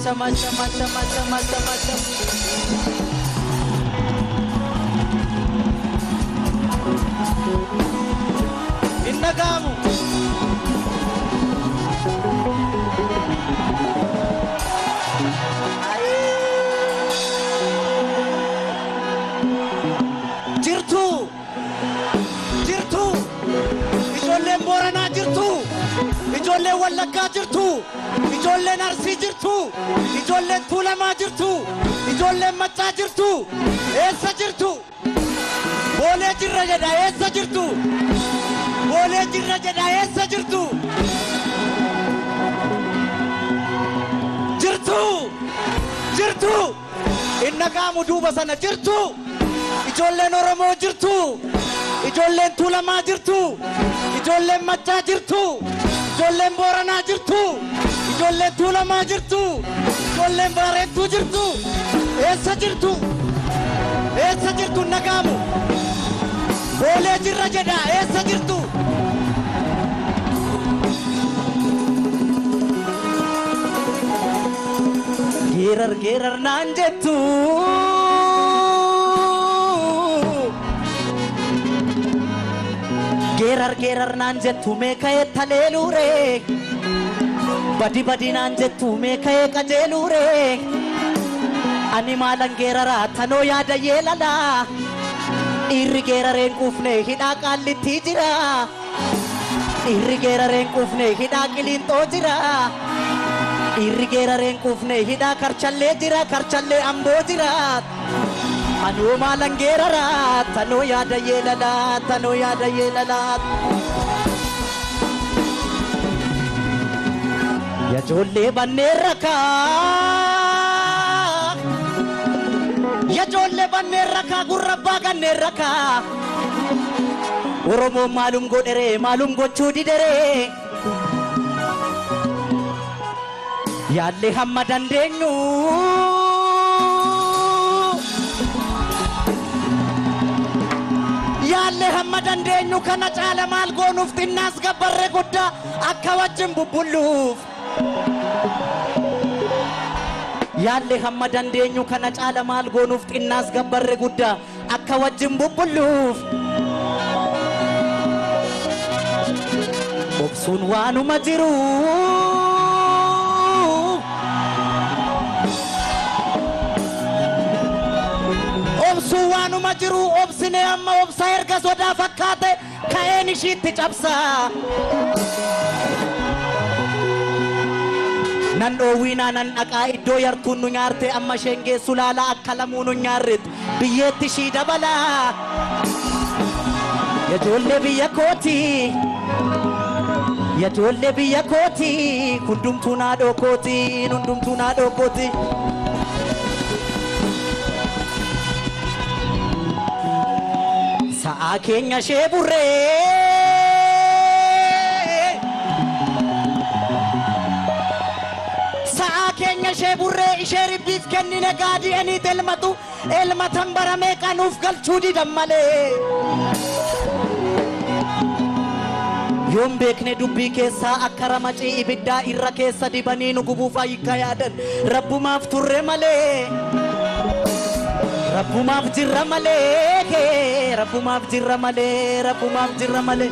Ashama ashama ashama ashama ashama ashama. Hin dhaga'amu. Jirtu, jirtu, ijoolleen Booranaa jirtu, ijoolleen Wallaggaa jirtu, ijoolleen Arsii jirtu, ijoolleen Tuulamaa jirtu, ijoolleen Maccaa jirtu, eessa jirtu? Boolee jirra jedha, eessa jirtu? Boolee jirra jedha, eessa jirtu? Jirtu, jirtu, hin dhaga'amu duuba sana jirtu. Ijoolleen Oromoo jirtu, ijoolleen Tuulamaa jirtu, ijoolleen Maccaa jirtu, ijoolleen Booranaa jirtu, ijoolleen Tuulamaa jirtu, ijoolleen Baarentuu jirtu, eessa jirtu? Eessa jirtu hin dhaga'amu? Boolee jirra jedha, eessa jirtu? Geerar geerar naan jettu. Geerar geerar naan jettu mee ka'ee taleeluure. Badi badi naan jettu mee ka'ee qajeeluure. Ani maalan geeraraa tanoo yaada yeelalaa. Dhiirri geerareen quufne hidhaa qaallittii jira. Dhiirri geerareen quufne hidhaa qiliinxoo jira. Dhiirri geerareen quufne hidhaa karchallee jira, karchallee amboo jira. Anoo maalan geeraraa tanoo yaada yeelalaa, tanoo yaada yeelalaa. Yajoollee banneen rakaa. Yajoollee banneen rakaa gurra abbaa ganneen rakaa. Oromoon maalum godheree maalum gochuu dideree. Yaallee hamma dandeenyu. Yaallee hamma dandeenyu kana caala maal goonuuf xinnaas gabbarree guddaa akka wajjin bubbulluuf. Yaallee hamma dandeenyu kana caala maal goonuuf xinnaas gabbarree guddaa akka wajjin bubbulluuf. Obsuun waanuma jiru. Obsuun waanuma jiru obsinee amma obsaa erga sodaa fakkaate ka'een ishiitti cabsaa. Nan dhoowwiinaa nan dhaqaa iddoo yartuun nu nyaarte amma isheen geessu laalaa akka lamuu nu nyaarretti biyyeetti ishii dabalaa. Yajoollee biyya kooti, yajoollee biyya kooti, hundumtuu naadhoo kooti, hundumtuu naadhoo kooti. Sa'aa keenya ishee burree. Sa'aa keenya ishee burree ishee ribbiif kennine gaadii aniit elmatu elmatan baramee qanuuf galchuu didan malee. Yoon beekne dubbii keessaa akka ramacii ibiddaa irra keessa dibanii nu gubuuf ayyikka yaadan rabbumaaf turre malee. Rabbumaaf jirra malee, rabbumaaf jirra malee, rabbumaaf jirra malee.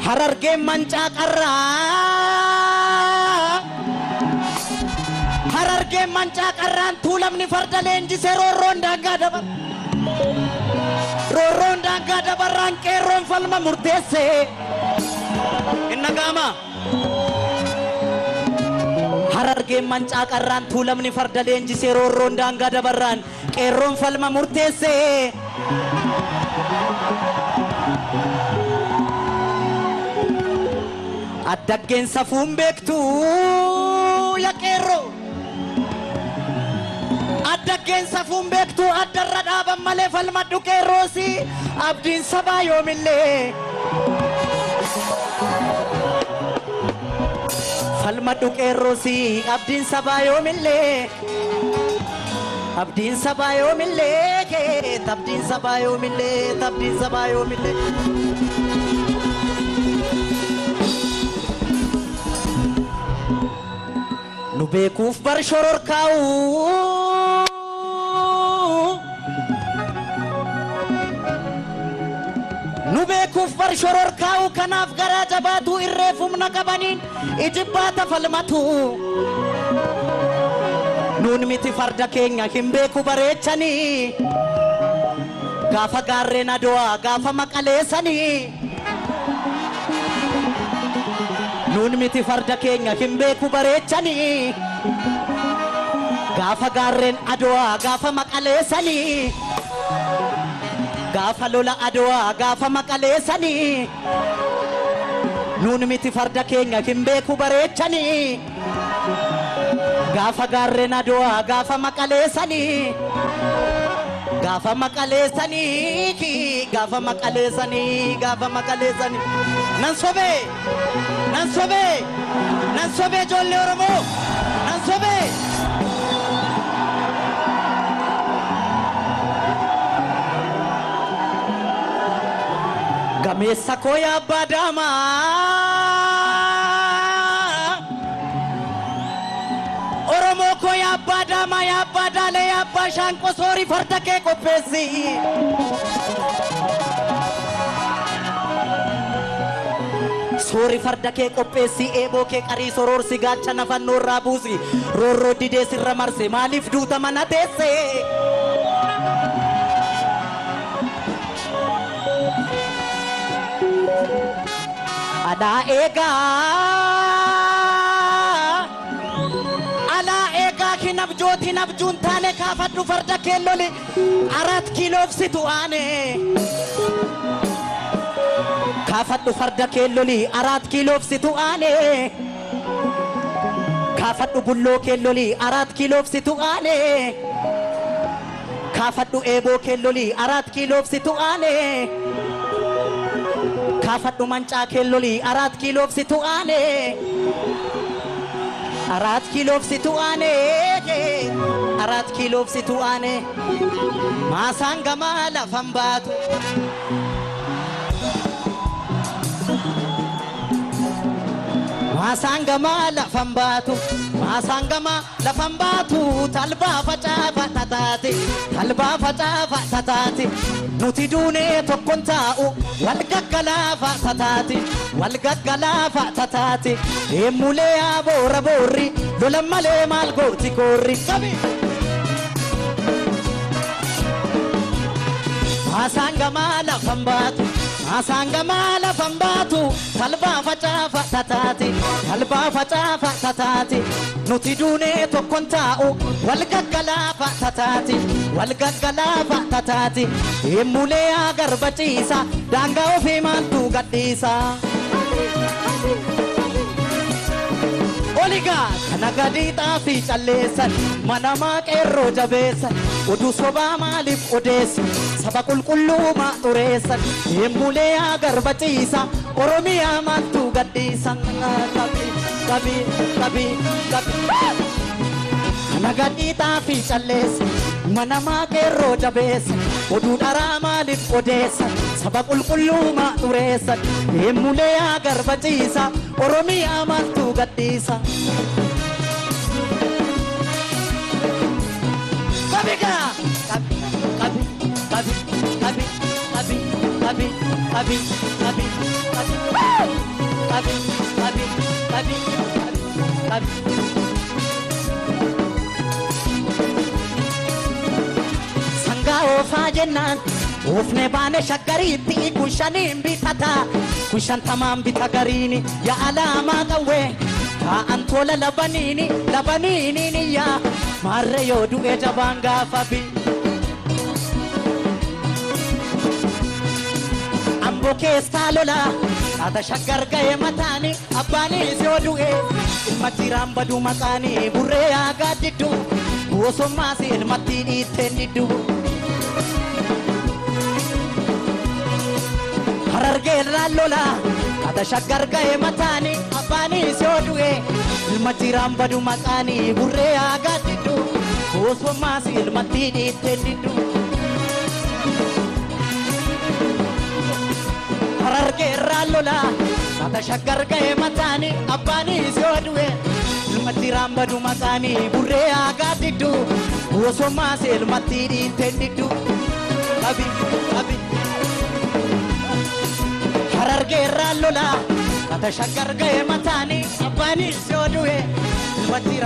Harargeen mancaa qarraa, harargeen mancaa qarraan tuulamni farda leenjisee roorroon daangaa dabar. Roorroon daangaa dabarraan qeerroon falma murteesse. Hin dhaga'amaa? Harargeen mancaa qarraan tuulamni farda leenjisee roorroon daangaa dabarraan qeerroon falma murteesse. Addaggeen safuun beektu yaa qeerroo. Addaggeen safuun beektu addarra dhaaban malee falmadhu qeerroosi abdiin sabaa yoomillee. Falmadhu qeerroosi abdiin sabaa yoomillee. Abdiin sabaa yoomillee, abdiin sabaa yoomillee, abdiin sabaa yoomillee. Nu beekuuf bar shororkaa'u. Nu beekuuf bar shororkaa'u kanaaf garaa jabaatu irreef humna qabaniin ijibbaata falmatu. Nuun miti farda keenya hin beeku bareechanii. Gaafa gaarreen Adowaa gaafa maqaleessanii. Nuun miti farda keenya hin beeku bareechanii. Gaafa gaarreen Adowaa gaafa maqaleessanii. Gaafa lola Adowaa gaafa maqaleessanii. Nuun miti farda keenya hin beeku bareechanii. Gaafa gaarreen Adowaa gaafa maqaleessanii. Gaafa maqaleessanii gaafa maqaleessanii gaafa maqaleessanii. Nan sobee nan sobee nan sobee ijoollee Oromoo nan sobee. Gameessa koo yaa abbaa daamaa. Oromoo koo yaa abbaa daamaa yaa abbaa daalee yaa abbaa shaanqoo soorii farda kee qopheessi. Soori farda kee qopheessi eeboo kee qarii soroorsi gaachana fannoo irraa buusi roorroo didee sirra marse maaliif duuta mana teesse. Alaa eegaa alaa eegaa hin abjooti hin abjuun taane kaafadhu farda kee loli 4 kiiloof situ aane. Kaafadhu farda kee loli 4 kiiloof situ aane. Kaafadhu bulloo kee loli 4 kiiloof situ aane. Kaafadhu eeboo kee loli 4 kiiloof situ aane. Kaafadhu mancaa kee loli 4 kiiloof situ aane. 4 kiiloof situ aane. 4 kiiloof situ aane. Maasaan gamaa lafan baatu. Maasaan gamaa lafan baatu. Maasaan gamaa lafan baatu. Talbaa facaafa tataate. Talbaa facaafa tataate. Nuti duunee tokkoon taa'u. Wal gaggalaafa tataate. Wal gaggalaafa tataate. Eemulee aboora boorri. Lola malee maal gooti koorri. Qabi! Maasaan gamaa lafan baatu. Maasaan gamaa lafan baatu. Talbaa facaafa tataate. Talbaa facaafa tataate. Nuti duunee tokkoon taa'u. Wal gaggalaafa tataate. Wal gaggalaafa tataate. Eemulee agarba ciisa. Daangaa ofii maaltu gadhiisa. Oligaa kana gadi xaafii calleessan mana qeerroo jabeessan oduu sobaa maaliif odeessu saba qulqulluumaa xureessan eemulee agarba ciisa Oromiyaa maaltu gadhiisa. Qabi qabi qabi qabi. Kana gadi xaafii calleessan mana qeerroo jabeessan oduu dharaa maaliif odeessan saba qulqulluumaa xureessan eemulee agarba ciisa Oromiyaa maaltu gadhiisa. Qabigaa qabi qabi qabi qabi qabi qabi qabi qabi qabi qabi qabi qabi. Sangaa oofaa jennaan oofne baane shaggariitti kun shaniin bitata kun shantamaan bita gariini yaa alaamaa qawwee taa'an tola labaniini labaniini yaa maarree yoo du'e jabaan gaafa bi. Amboo keessaa lola haata shaggar ga'e mataani abbaanis yoo du'e ilma jiraan baduu maqaani burree yaa gaaddiddu bosommaas ilmatti dhiitteen diddu. Harargeerraa lola haata shaggar ga'e mataani abbaanis yoo du'e ilma jiraan baduu maqaani burree yaa gaaddiddu bosommaas ilmatti dhiitteen diddu. Harargeerraa lola haata shaggar ga'e mataani abbaanis yoo du'e Ilmatti badu maqaanii burree aagaa diddu Osommaas ilmatti dhiitteen diddu Qabi qabi Harargeerraan lola kata shaggar ga'e mataanii abbaanis yoo du'e ilmatti